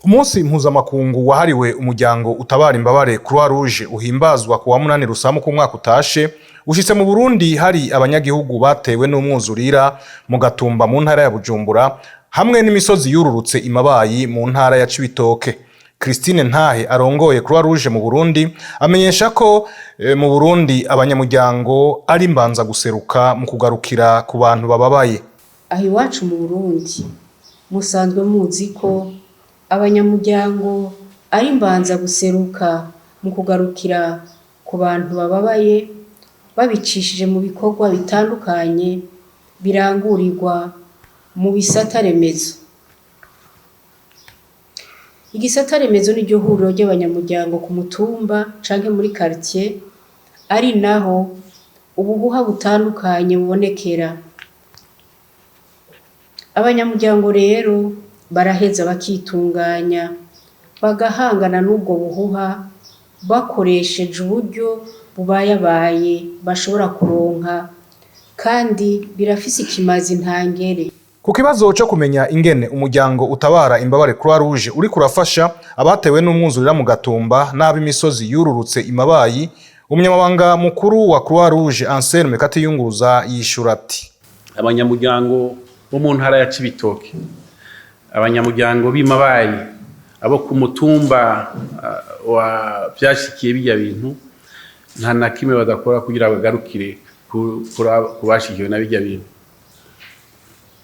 Umunsi mpuzamakungu wahariwe umuryango utabara imbabare Croix Rouge uhimbazwa ku wa 8 Rusamu k'umwaka utashe ushitse mu Burundi hari abanyagihugu batewe n'umwuzurira mu Gatumba mu ntara ya Bujumbura hamwe n'imisozi yururutse imabayi mu ntara ya Cibitoke. Christine Ntahe arongoye Croix Rouge mu Burundi amenyesha ko mu Burundi abanyamuryango ari mbanza guseruka mu kugarukira ku bantu bababaye. Aho iwacu mu Burundi musanzwe muzi ko abanyamuryango ari mbanza guseruka mu kugarukira ku bantu bababaye babicishije mu bikorwa bitandukanye birangurirwa mu bisata remezo. Igisata remezo niryo huriro ry'abanyamuryango ku mutumba canke muri quartier, ari naho ubuhuha butandukanye bubonekera. Abanyamuryango rero baraheza bakitunganya bagahangana n'ubwo buhuha bakoresheje uburyo bubayabaye bashobora kuronka, kandi birafise ikimazi ntangere. Ku kibazo co kumenya ingene umuryango utabara imbabare Croix Rouge uriko urafasha abatewe n'umwuzurira mu Gatumba n'ab'imisozi yururutse imabayi, umunyamabanga mukuru wa Croix Rouge Anselme Katiyunguruza yishura ati: Abanyamuryango bo mu ntara ya Cibitoke, abanyamuryango b'imabayi, abo ku mutumba wa vyashikiye birya bintu, nta na kimwe badakora kugira bagarukire ku bashikiwe na birya bintu.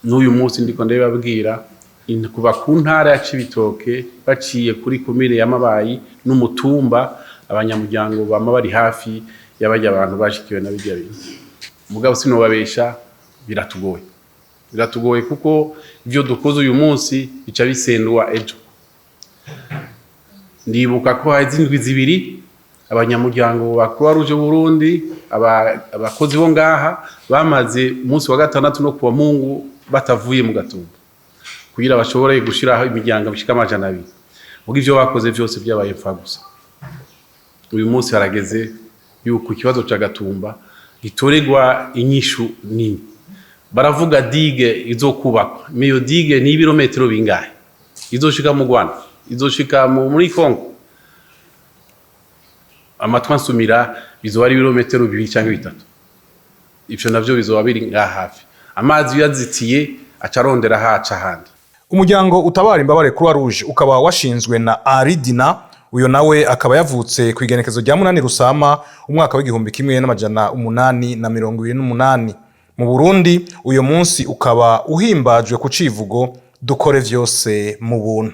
N'uyu munsi ndiko ndabibabwira, kuva ku ntara ya Cibitoke baciye kuri komine ya Mabayi n'umutumba, abanyamuryango bama bari hafi y'abarya abantu bashikiwe na birya bintu. Mugabo sinobabesha, biratugoye, biratugoye kuko ivyo dukoze uyu munsi bica bisendwa ejo. Ndibuka ko haheze indwi 2 abanyamuryango ba Croix Rouge Burundi, abakozi bo ngaha, bamaze umunsi wa gatandatu no kuwa Mungu batavuye mu Gatumba kugira bashobore gushiraho imiryango bishika 200. Muga ivyo bakoze vyose vyabaye mpfa gusa. Uyu munsi harageze yuko ikibazo ca Gatumba gitoregwa inyishu nini. Baravuga digue izokubakwa, iyo digue ni ibirometero bingahe? Izoshika mu Rwanda, izoshika muri Congo? Amatwi ansumira bizoba ari ibirometero 2 cyangwa 3. Ivyo navyo bizoba biri ngaha hafi. Amazi iyo azitiye aca arondera haca ahandi. Umuryango utabara imbabare Croix Rouge ukaba washinzwe na Henri Dunant. Uyo nawe akaba yavutse ku igenekezo rya 8 Rusama umwaka w'1828. Mu Burundi uyo munsi ukaba uhimbajwe ku civugo "Dukore vyose mu buntu".